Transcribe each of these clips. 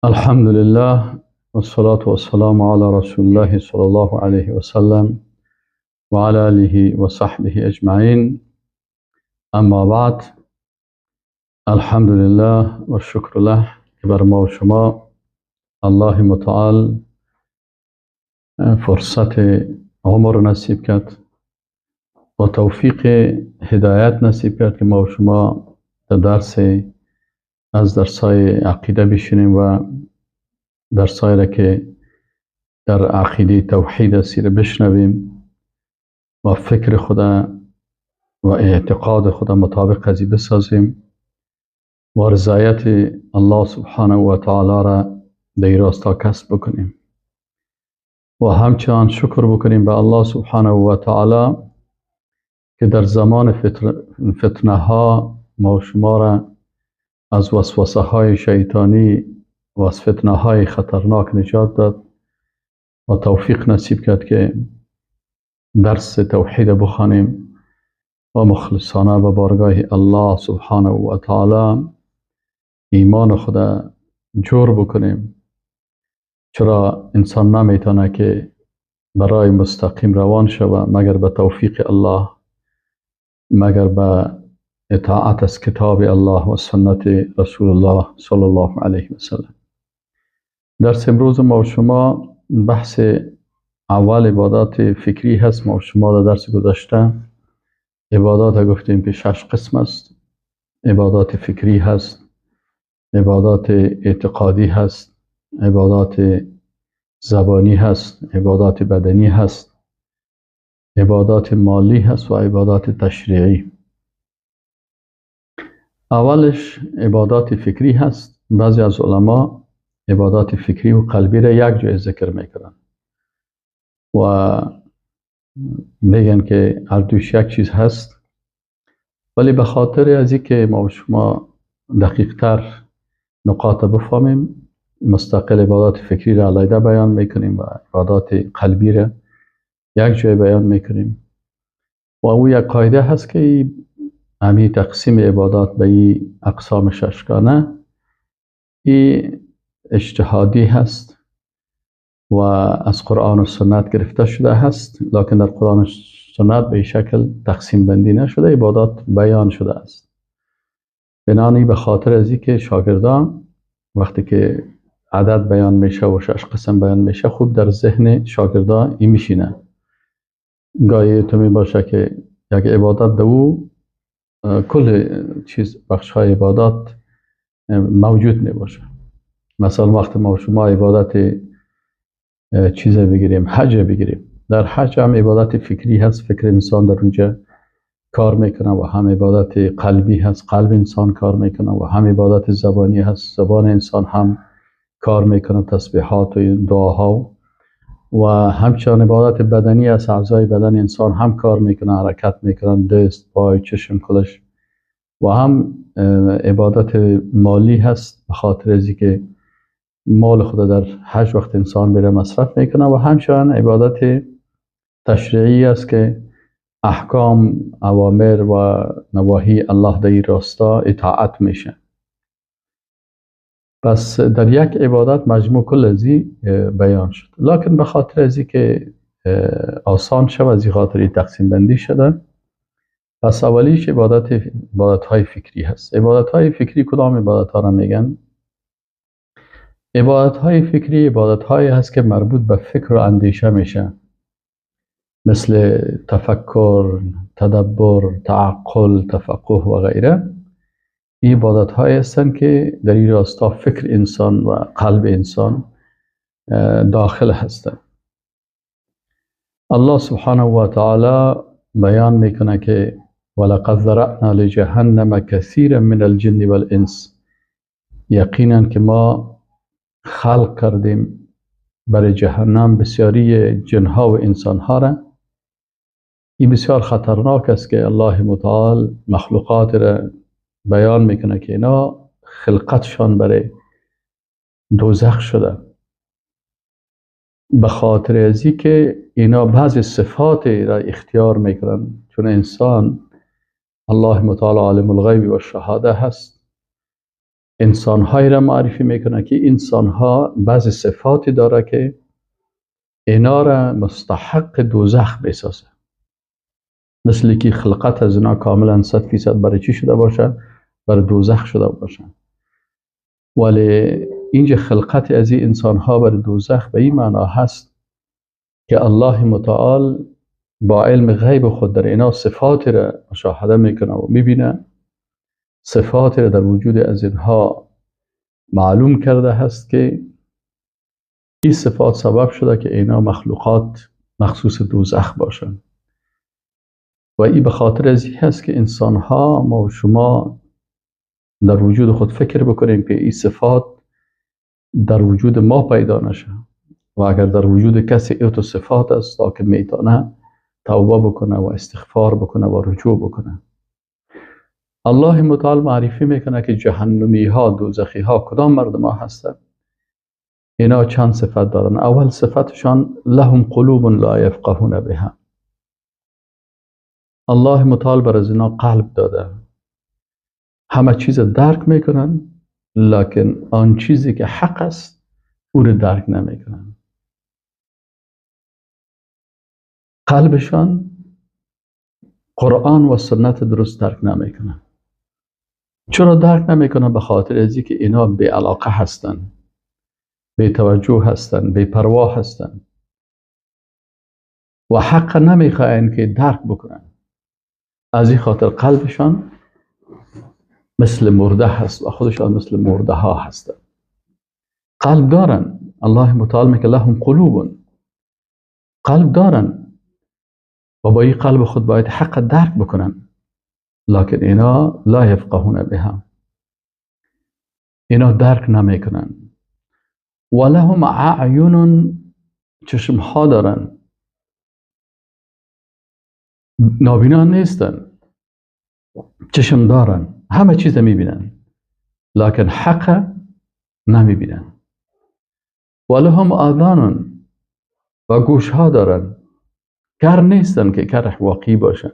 الحمد لله والصلاة والسلام على رسول الله صلى الله عليه وسلم وعلى آله وصحبه أجمعين. اما بعد، الحمد لله و شکر له که بر ما و شما الله متعال فرصت عمر نصیب کرد و توفیق هدایت نصیب کرد که ما و شما در درس از درسای عقیده بشینیم و درسایی را که در عقیده توحید است بشنویم و فکر خود و اعتقاد خود مطابق از بسازیم و رضایت الله سبحانه و تعالی را در راستا کسب بکنیم و همچنان شکر بکنیم به الله سبحانه و تعالی که در زمان فتنه ها ما شما را از وسوسه های شیطانی و از فتنه های خطرناک نجات داد و توفیق نصیب کرد که درس توحید بخوانیم و مخلصانه به بارگاه الله سبحانه و تعالی ایمان خود جور بکنیم. چرا انسان نمیتونه که برای مستقیم روان شود مگر به توفیق الله، مگر به اطاعت از کتاب الله و سنت رسول الله صلی الله علیه و سلم. درس امروز ما و شما بحث اول عبادات فکری هست. ما و شما در درس گذشته عبادات گفتیم که 6 قسم است. عبادات فکری هست، عبادات اعتقادی هست، عبادات زبانی هست، عبادات بدنی هست، عبادات مالی هست و عبادات تشریعی. اولش عبادات فکری هست. بعضی از علما عبادات فکری و قلبی را یک جای ذکر میکنن و میگن که هر دوش یک چیز هست، ولی به خاطر از اینکه ما و شما دقیق تر نقاط بفهمیم، مستقل عبادات فکری را علیحده بیان میکنیم و عبادات قلبی را یک جای بیان میکنیم. و او یک قاعده هست که همی تقسیم عبادات به این اقسام ششگانه ای اجتهادی هست و از قرآن و سنت گرفته شده هست، لکن در قرآن و سنت به شکل تقسیم بندی نشده، عبادات بیان شده است. بنابراین به خاطر از اینکه شاگردان وقتی که عدد بیان میشه و 6 قسم بیان میشه، خوب در ذهن شاگردان این میشینه. گاهی تو می باشه که یک عبادت دو کل چیز بخش های عبادات موجود می باشه. مثلا وقتی ما شما عبادت چیز بگیریم، حج بگیریم، در حج هم عبادت فکری هست، فکر انسان در اونجا کار میکنه، و هم عبادت قلبی هست، قلب انسان کار میکنه، و هم عبادت زبانی هست، زبان انسان هم کار میکنه، تسبیحات و دعاها، و همچنان عبادت بدنی هست، اعضای بدن انسان هم کار میکنه، حرکت میکنن، دست، پای، چشم، کلش. و هم عبادت مالی هست، به خاطر از اینکه مال خود در حج وقت انسان میره مصرف میکنه. و همچنان عبادت تشریعی است که احکام، اوامر و نواهی الله در این راستا اطاعت میشه. پس در یک عبادت مجموع کل ازی بیان شد، لکن به خاطر ازی که آسان شد، از خاطر تقسیم بندی شده. پس اولیش عبادت های فکری هست. عبادت های فکری کدام عبادت ها را میگن؟ عبادت های فکری عبادت های هست که مربوط به فکر و اندیشه میشه، مثل تفکر، تدبر، تعقل، تفقه و غیره. این عبادت های هستند که در این راستا فکر انسان و قلب انسان داخل هستند. الله سبحانه و تعالی بیان میکنه که ولقد ذرأنا لجهنم کثیرا من الجن والانس، یقینا که ما خلق کردیم برای جهنم بسیاری جنها و انسانها را. این بسیار خطرناک است که الله متعال مخلوقات را بیان میکنه که اینا خلقتشان برای دوزخ شده، به خاطر ازی که اینا بعضی صفات را اختیار میکنن. چون انسان الله متعال عالم الغیب و شهاده هست انسانهایی را معرفی میکنه که انسانها بعضی صفاتی داره که اینا را مستحق دوزخ بسازه، مثل که خلقت از اینا کاملا 100% برای چی شده باشه؟ برای دوزخ شده باشه. ولی اینجا خلقت از این انسانها برای دوزخ به این معنا هست که الله متعال با علم غیب خود در اینا صفاتی را مشاهده میکنه و میبینه، صفاتی را در وجود از اینها معلوم کرده هست که این صفات سبب شده که اینا مخلوقات مخصوص دوزخ باشن. و این به خاطر از این هست که انسانها، ما و شما، در وجود خود فکر بکنیم که این صفات در وجود ما پیدا نشه و اگر در وجود کسی ایتو صفات است تا که میتونه توبه بکنه و استغفار بکنه و رجوع بکنه. الله متعال معرفی میکنه که جهنمی ها، دوزخی ها کدام مردم ها هستند. اینا چند صفت دارن. اول صفتشان لهم قلوب لا یفقهون بها. الله متعال بر از اینا قلب داده، همه چیز درک میکنن، لکن آن چیزی که حق است او رو درک نمیکنن. قلبشان قرآن و سنت درست درک نمیکنن. چرا درک نمیکنن؟ به خاطر از اینکه اینا بی علاقه هستن، بی توجه هستن، بی پروا هستن و حق نمیخواین که درک بکنن. از این خاطر قلبشان مثل مرده هست و خودشان مثل مرده ها هستن. قلب دارن، الله متعال میگه لهم قلوب، قلب دارن و با این قلب خود باید حق درک بکنن، لکن اینا لا یفقهون بها، اینا درک نمیکنن. و لهم اعین، چشم ها دارن، نابینا نیستن، چشم دارن، همه چیز میبینن، لکن حق نمیبینن. و لهم آذان، و گوش ها دارن، کر نیستن که کر واقعی باشن،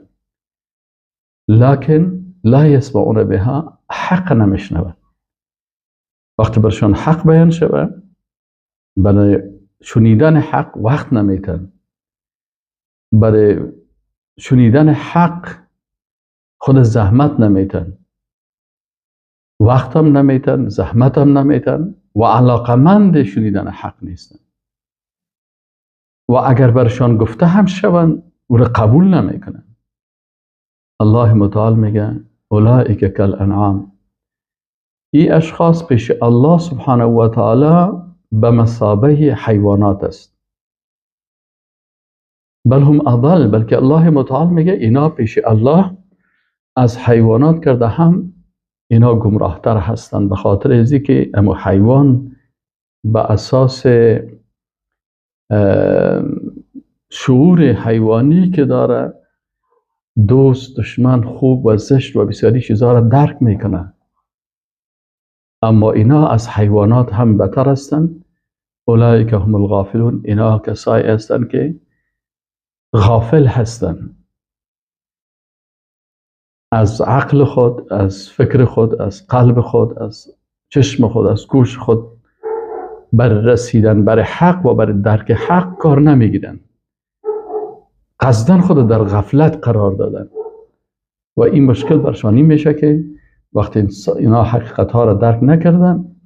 لکن لا یسمعون بها، حق نمیشنون. وقتی برشان حق بیان شود، برای شنیدن حق وقت نمیتن، برای شنیدن حق خود زحمت نمیتن، وقت هم نمیتن، زحمت هم نمیتن و علاقمند شنیدن حق نیستن. و اگر برشان گفته هم شوند او را قبول نمیکنن. الله متعال میگه اولئک کالانعام، این اشخاص پیش الله سبحانه و تعالی به مثابه حیوانات است. بل هم اضل، بلکه الله متعال میگه اینا پیش الله از حیوانات کرده هم اینا گمراهتر هستند، به خاطر ازی که اما حیوان به اساس شعور حیوانی که داره دوست، دشمن، خوب و زشت و بسیاری چیزها را درک میکنه، اما اینا از حیوانات هم بتر هستند. اولئک هم الغافلون، اینا کسایی هستند که غافل هستند از عقل خود، از فکر خود، از قلب خود، از چشم خود، از گوش خود، بر رسیدن بر حق و بر درک حق کار نمیگیرن، قصدن خود در غفلت قرار دادن. و این مشکل برشان این میشه که وقتی اینا حقیقت ها را درک نکردن،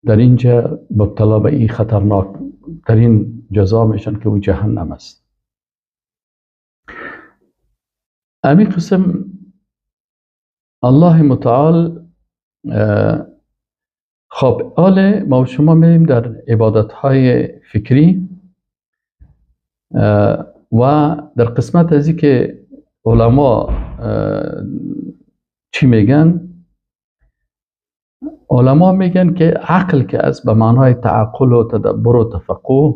در اینجا مبتلا به این خطرناک ترین جزا میشن که او جهنم است. امی قسم الله متعال. خب آله ما شما میریم در عبادت های فکری و در قسمت ازی که علما چی میگن؟ علما میگن که عقل که است به معنای تعقل و تدبر و تفقه،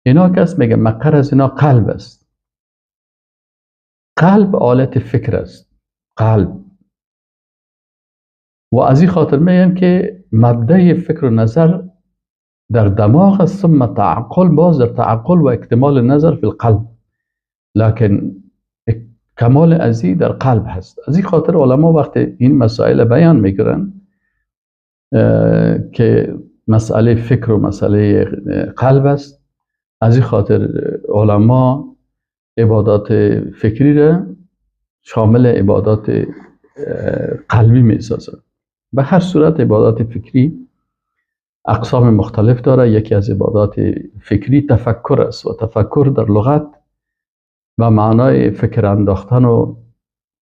اینا که است میگن مقر از اینا قلب است. قلب آلت فکر است، قلب. و از این خاطر میگن که مبدأ فکر و نظر در دماغ است، ثم تعقل، باز در تعقل و اکتمال نظر فی القلب، لکن کمال ازی در قلب هست. از این خاطر علما وقتی این مسائل بیان میکنن که مسئله فکر و مسئله قلب است. از این خاطر علما عبادات فکری را شامل عبادات قلبی می سازند. به هر صورت عبادات فکری اقسام مختلف داره. یکی از عبادات فکری تفکر است و تفکر در لغت به معنای فکر انداختن و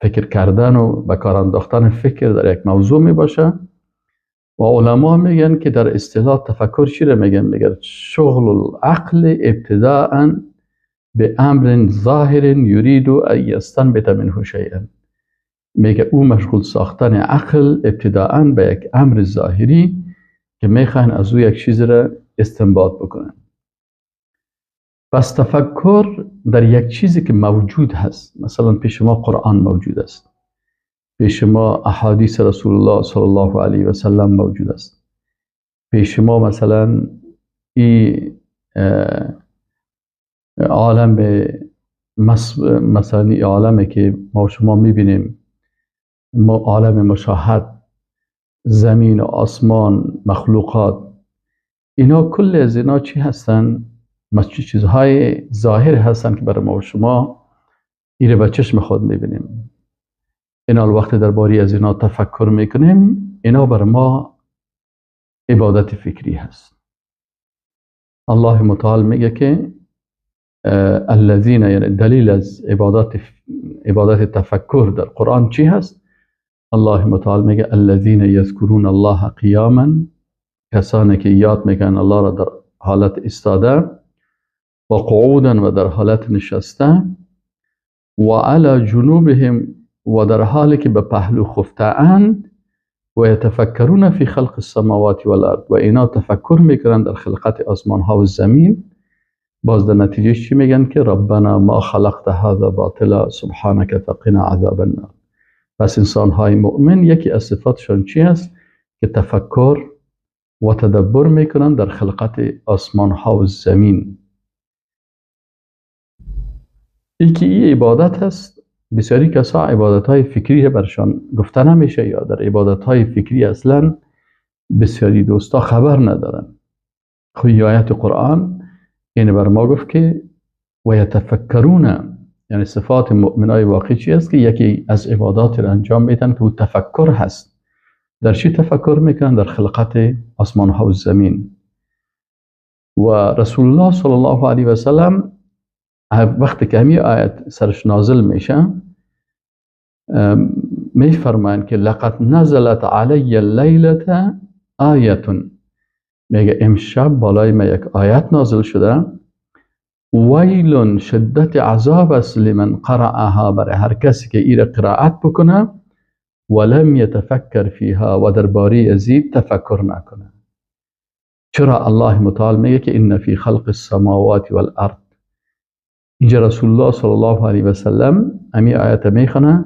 فکر کردن و به کار انداختن فکر در یک موضوع می باشه. و علما میگن که در اصطلاح تفکر چی را میگن؟ میگن شغل العقل ابتداء به امر ظاهر یرید ان یستنبط منه شیئا. میگه او مشغول ساختن عقل ابتداء به یک امر ظاهری که میخواهن از او یک چیز را استنباط بکنن. پس تفکر در یک چیزی که موجود هست، مثلا پیش ما قرآن موجود است، پیش ما احادیث رسول الله صلی الله علیه و سلم موجود است، پیش ما مثلا ای عالم مثلا ای عالمی که ما شما میبینیم، ما عالم مشاهد، زمین و آسمان، مخلوقات، اینا کل از اینا چی هستن؟ چیزهای ظاهر هستن که برای ما و شما ایره به چشم خود میبینیم. اینا وقت درباره از اینا تفکر میکنیم، اینا بر ما عبادت فکری هست. الله متعال میگه که الذین، یعنی دلیل از عبادت تفکر در قرآن چی هست؟ الله متعال میگه الذین یذکرون الله قیاما، کسانی که یاد میکنن الله را در حالت ایستاده و قعودا و در حالت نشسته و علی جنوبهم و در حالی که به پهلو خفته اند و یتفکرون فی خلق السماوات والارض، و اینا تفکر میکنن در خلقت آسمان ها و زمین. باز در نتیجه چی میگن؟ که ربنا ما خلقت هذا باطلا سبحانك فقنا عذاب النار. پس انسان های مؤمن یکی از صفاتشان چی هست؟ که تفکر و تدبر میکنن در خلقت آسمان ها و زمین. یکی ای عبادت هست. بسیاری کسا عبادت های فکری برشان گفته نمیشه یا در عبادت های فکری اصلا بسیاری دوستا خبر ندارن. خب آیت قرآن یعنی بر ما گفت که و یتفکرون، یعنی صفات مؤمنای واقعی چی است؟ که یکی از عبادات را انجام میدن که او تفکر هست. در چی تفکر میکنن؟ در خلقت آسمان ها و زمین. و رسول الله صلی الله علیه و سلم وقتی که همین آیت سرش نازل میشه میفرمایند که لقد نزلت علی اللیلة آیة، میگه امشب بالای ما یک آیت نازل شده، ویل شدت عذاب است لمن قرأها، برای هر کسی که ایره قرائت بکنه ولم یتفکر فیها، و درباره ازی تفکر نکنه. چرا الله متعال میگه که ان فی خلق السماوات والارض؟ اینجا رسول الله صلی الله علیه و سلم امی آیت میخونه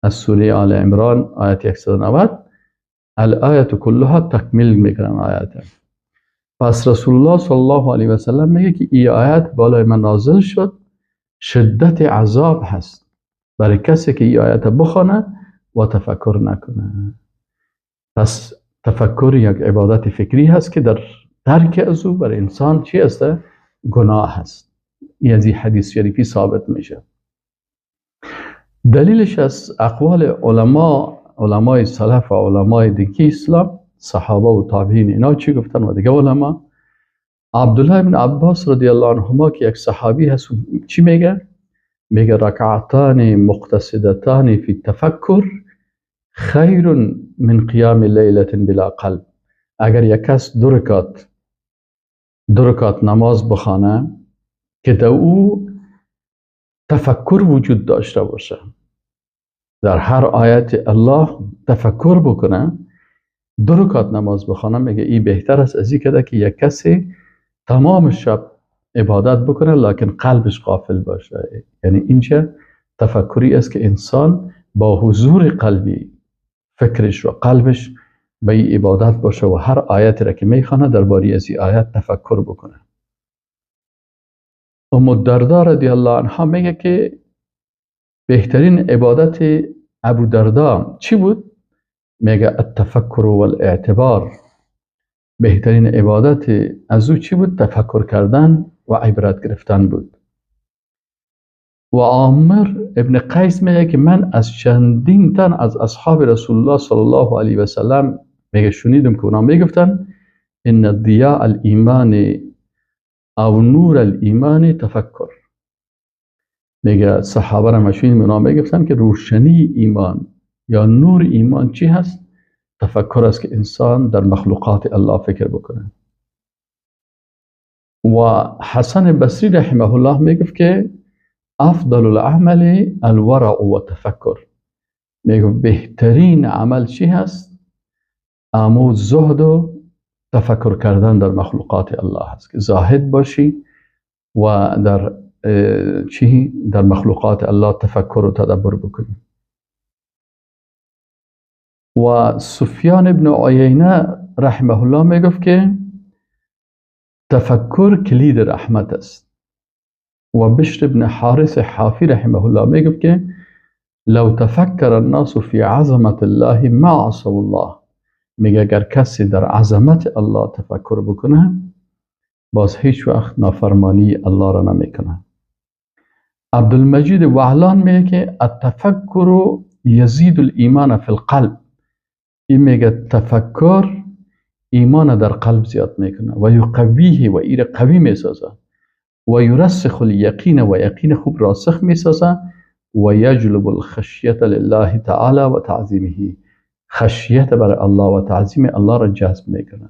از سوره آل عمران آیت 190، الآیه کلها تکمیل میکنن آیت. پس رسول الله صلی الله علیه و سلم میگه که این آیت بالای من نازل شد، شدت عذاب هست برای کسی که این آیت بخونه و تفکر نکنه. پس تفکر یک عبادت فکری هست که در ترک از او برای انسان چی هست؟ گناه هست. این از این حدیث شریفی ثابت میشه. دلیلش از اقوال علما، علمای سلف و علمای دیگه اسلام، صحابه و تابعین، اینا چی گفتن و دیگه علما. عبدالله بن عباس رضی الله عنهما که یک صحابی هست چی میگه؟ میگه رکعتان مقتصدتان فی التفکر خیر من قیام لیلة بلا قلب. اگر یک کس دو رکعت نماز بخوانه که در او تفکر وجود داشته باشه، در هر آیت الله تفکر بکنه، دو رکعت نماز بخوانه، میگه این بهتر است از این که یک کسی تمام شب عبادت بکنه لکن قلبش غافل باشه. یعنی اینجا تفکری است که انسان با حضور قلبی فکرش و قلبش به این عبادت باشه و هر آیت را که میخوانه درباره از این آیت تفکر بکنه. ام الدرداء رضی الله عنها میگه که بهترین عبادت ابو دردا چی بود؟ میگه التفکر و الاعتبار، بهترین عبادت از او چی بود؟ تفکر کردن و عبرت گرفتن بود. و عامر ابن قیس میگه که من از چندین تن از اصحاب رسول الله صلی الله علیه و سلم میگه شنیدم که اونا میگفتن ان ضیاء الایمان او نور الایمان تفکر. میگه صحابه را مشین اونا میگفتن که روشنی ایمان یا نور ایمان چی هست؟ تفکر است که انسان در مخلوقات الله فکر بکنه. و حسن بصری رحمه الله میگفت که افضل العمل الورع و تفکر. میگفت بهترین عمل چی هست؟ امو زهد و تفکر کردن در مخلوقات الله هست، که زاهد باشی و در چی؟ در مخلوقات الله تفکر و تدبر بکنی. و سفیان ابن عیینه رحمه الله میگفت که تفکر کلید رحمت است. و بشر ابن حارث حافی رحمه الله میگفت که لو تفکر الناس فی عظمت الله ما عصوا الله. میگه اگر کسی در عظمت الله تفکر بکنه باز هیچ وقت نافرمانی الله را نمیکنه. عبدالمجید وعلان میگه که التفکر یزید الایمان فی القلب. این میگه تفکر ایمان در قلب زیاد میکنه و یقویه و ایره قوی میسازه و یرسخ الیقین و یقین خوب راسخ میسازه و یجلب الخشیت لله تعالی و تعظیمه، خشیت بر الله و تعظیم الله را جذب میکنه.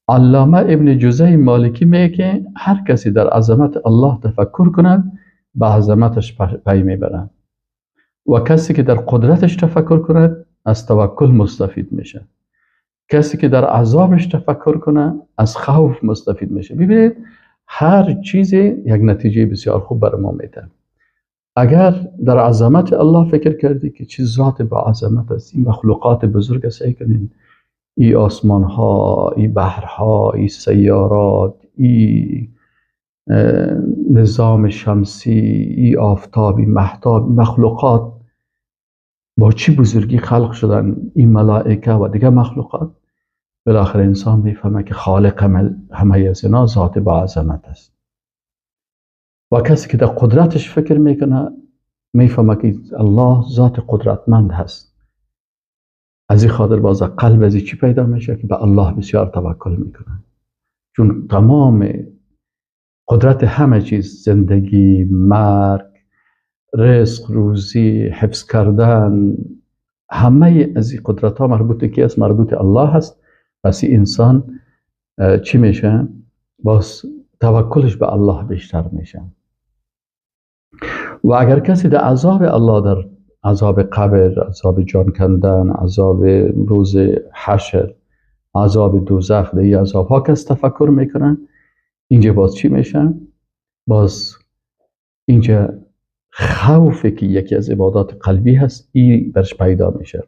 علامه ابن جوزی مالکی میگه که هر کسی در عظمت الله تفکر کند به عظمتش پی میبرد و کسی که در قدرتش تفکر کند از توکل مستفید میشه، کسی که در عذابش تفکر کنه از خوف مستفید میشه. ببینید هر چیزی یک نتیجه بسیار خوب بر ما میده. اگر در عظمت الله فکر کردی که چه ذات با عظمت است، این مخلوقات بزرگ سعی کنین، ای آسمان ها، ای بحرها، ای سیارات، ای نظام شمسی، ای آفتاب، ای مهتاب، مخلوقات با چی بزرگی خلق شدن، این ملائکه و دیگه مخلوقات، بالاخره انسان میفهمه که خالق همه از اینا ذات با عظمت است. و کسی که در قدرتش فکر میکنه میفهمه که الله ذات قدرتمند هست. از این خاطر باز قلب از چی پیدا میشه که به الله بسیار توکل میکنه، چون تمام قدرت همه چیز، زندگی، مرگ، رزق، روزی، حفظ کردن، همه از این قدرت ها مربوط کی است؟ مربوط الله هست. پس انسان چی میشه؟ باز توکلش به الله بیشتر میشه. و اگر کسی در عذاب الله، در عذاب قبر، عذاب جان کندن، عذاب روز حشر، عذاب دوزخ، در این عذاب ها کس تفکر میکنه، اینجا باز چی میشه؟ باز اینجا خوفی که یکی از عبادات قلبی هست این برش پیدا میشه.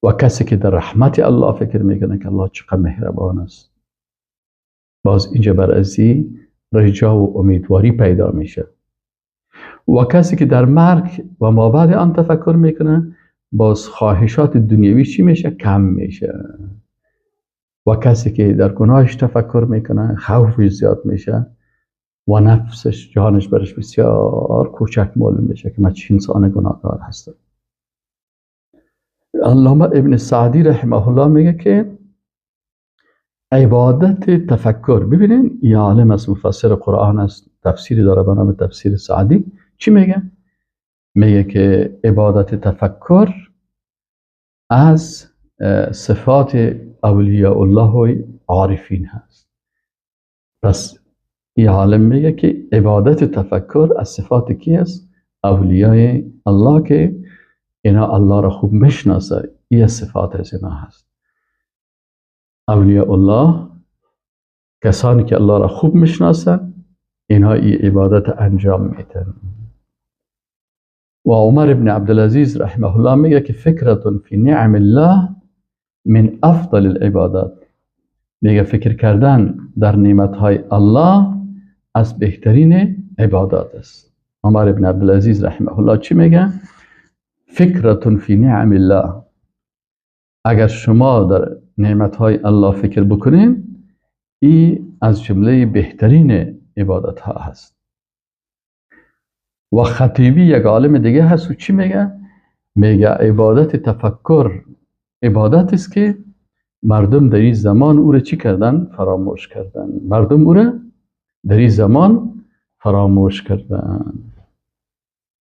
و کسی که در رحمت الله فکر میکنه که الله چقدر مهربان است، باز اینجا بر ازی رجا و امیدواری پیدا میشه. و کسی که در مرگ و ما بعد آن تفکر میکنه، باز خواهشات دنیوی چی میشه؟ کم میشه. و کسی که در گناهش تفکر میکنه، خوفش زیاد میشه و نفسش، جانش برش بسیار کوچک معلوم میشه که من چه انسان گناهکار هستم. علامه ابن سعدی رحمه الله میگه که عبادت تفکر، ببینین یه عالم است، مفسر قرآن است، تفسیری داره به نام تفسیر سعدی. چی میگه؟ میگه که عبادت تفکر از صفات اولیاء الله و عارفین هست. پس این عالم میگه که عبادت تفکر از صفات کی است؟ اولیاء الله، که اینا الله را خوب میشناسه، این صفات از اینا هست. اولیاء الله کسانی که الله را خوب میشناسن، اینها این عبادت انجام میدن. و عمر ابن عبدالعزیز رحمه الله میگه که فکرتون فی نعم الله من افضل العبادات. میگه فکر کردن در نعمتهای الله از بهترین عبادات است. عمر ابن عبدالعزیز رحمه الله چی میگه؟ فکرتون فی نعم الله. اگر شما در نعمتهای الله فکر بکنین، این از جمله بهترین عبادت ها هست. و خطیبی یک عالم دیگه هست و چی میگه؟ میگه عبادت تفکر عبادت است که مردم در این زمان او را چی کردن؟ فراموش کردن. مردم او را در این زمان فراموش کردن.